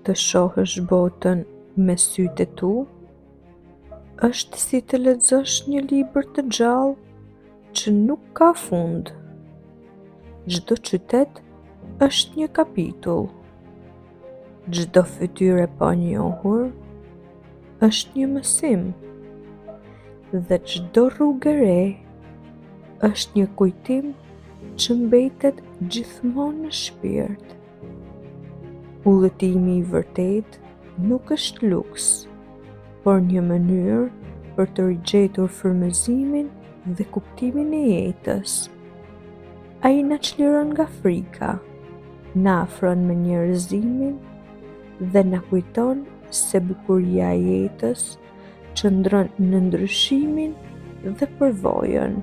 Të shohësh botën me sytë e tu është si të lexosh një libër të gjallë që nuk ka fund. Çdo qytet është një kapitull. Çdo fytyrë e panjohur është një mësim. Dhe çdo rrugë e re është një kujtim që mbetet gjithmonë në shpirt. Udhëtimi i vërtetë nuk është luks, por një mënyrë për të rigjetur frymëzimin dhe kuptimin e jetës. Ai na çliron nga frika, na afron me njerëzimin dhe na kujton se bukuria e jetës qëndron në ndryshimin dhe përvojën.